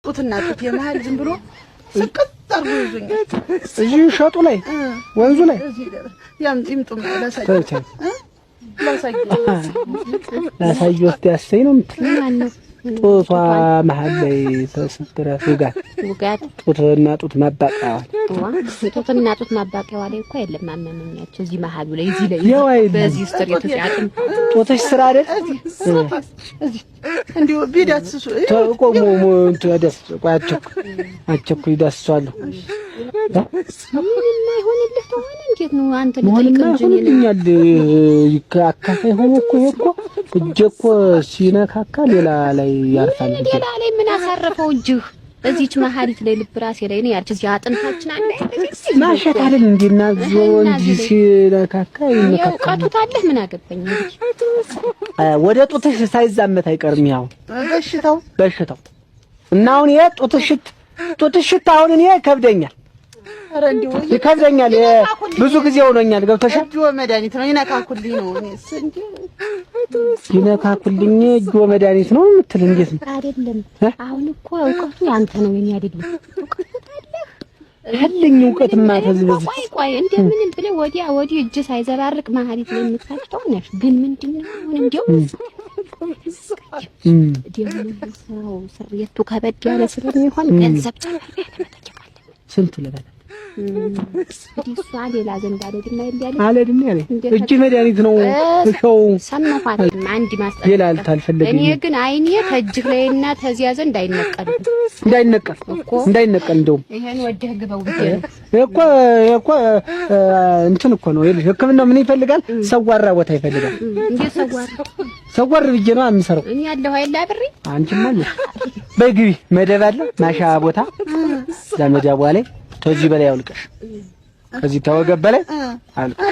ጡትና ጡት የመሀል ዝም ብሎ ስቅጥ አድርጎ ይዞኛል። እዚህ ሸጡ ላይ ወንዙ ላይ ያም ይምጡ ላሳየው እስኪ ያሰኝ ነው የምትል ጡቷ መሀል ላይ ተሰብራ ውጋት ውጋት ጡትና ጡት ማባቂያዋ ጡትና ጡት ማባቂያዋ ላይ እኮ የለም አመመኛቸው። እዚህ መሀሉ ላይ እዚህ ላይ በዚህ ስትሬት አጥም ጡትሽ ስራ አይደል? እዚህ እንዲሁ ቢዳስሱ ቆሞ እንትን ደስ ቆይ አቸኩ ይዳስሷለሁ። ምንም አይሆንልህ ተሆነ እንዴት ነው አንተ ልጠይቅ እንጂ ይሆንልኛል። አካፋይ ሆኖ እኮ ይሄ እኮ እጄ እኮ ሲነካካ ሌላ ላይ ያርፋል። ሌላ ላይ ምን አሳረፈው እጅህ? እዚች መሀሊት ላይ ልብ ራሴ ላይ ነው ያለች። እዚህ አጥንታችን አለ ማሸት አይደል እንዴና ዞ እንዲህ ሲነካካ ይነካካ። እውቀቱ ታለህ ምን አገባኝ እንግዲህ። ወደ ጡትሽ ሳይዛመት አይቀርም ያው በሽታው በሽታው እና አሁን ይሄ ጡትሽት ጡትሽት አሁን እኔ ይከብደኛል ይከብደኛል። ብዙ ጊዜ ሆኖኛል። ገብቶሻል? እጆ መድኃኒት ነው ይነካኩልኝ ነው እኔስ እንዴ ይነካኩልኝ እጆ መድኃኒት ነው የምትል እንዴት ነው? አይደለም። አሁን እኮ እውቀቱ ያንተ ነው የኔ አይደለም። እውቀቱ ታለህ አለኝ እውቀትማ ተዚህ በዚህ ቆይ ቆይ እንደምንም ብለህ ወዲያ ወዲህ እጅ ሳይዘባርቅ መሀሊት ላይ የምታጭተው ነሽ። ግን ምንድን ነው አሁን እንዲያው ደግሞ ስርየቱ ከበድ ያለ ስለሚሆን ገንዘብ ጨመር ያለ መጠየቅ አለብን። ስንት ልበላት? እሷ ሌላ ዘንድ አልሄድም አይደል አልሄድም ያለኝ እጅ መድኃኒት ነው እሸው ሰማኋት። አንድ ማስጠንቀቂያ ሌላ አልፈልግም። እኔ ግን አይኔ ከእጅህ ላይና ተዚያ ዘንድ አይነቀልም። እንዳይነቀል እንዳይነቀል እንደውም ይሄን ወደህ ግበው ብዬ ነው እኮ እኮ እንትን እኮ ነው ይኸውልሽ፣ ሕክምናው ምን ይፈልጋል? ሰዋራ ቦታ ይፈልጋል። እንዴ ሰዋራ ሰዋር ብዬ ነው የምሰራው እኔ ያለሁ አይደል አብሬ። አንቺማ አለሽ። በይ ግቢ፣ መደብ አለ ማሻ ቦታ እዛ መደቧ ላይ ከዚህ በላይ አውልቀሽ ከዚህ ተወገብ በላይ አውልቀሽ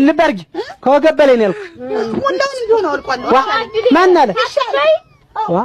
ልብ አድርጊ። ከወገብ በላይ ነው ያልኩሽ። ሙላውን እንዲሆን አውልቋለሁ። ማን አለ? ዋ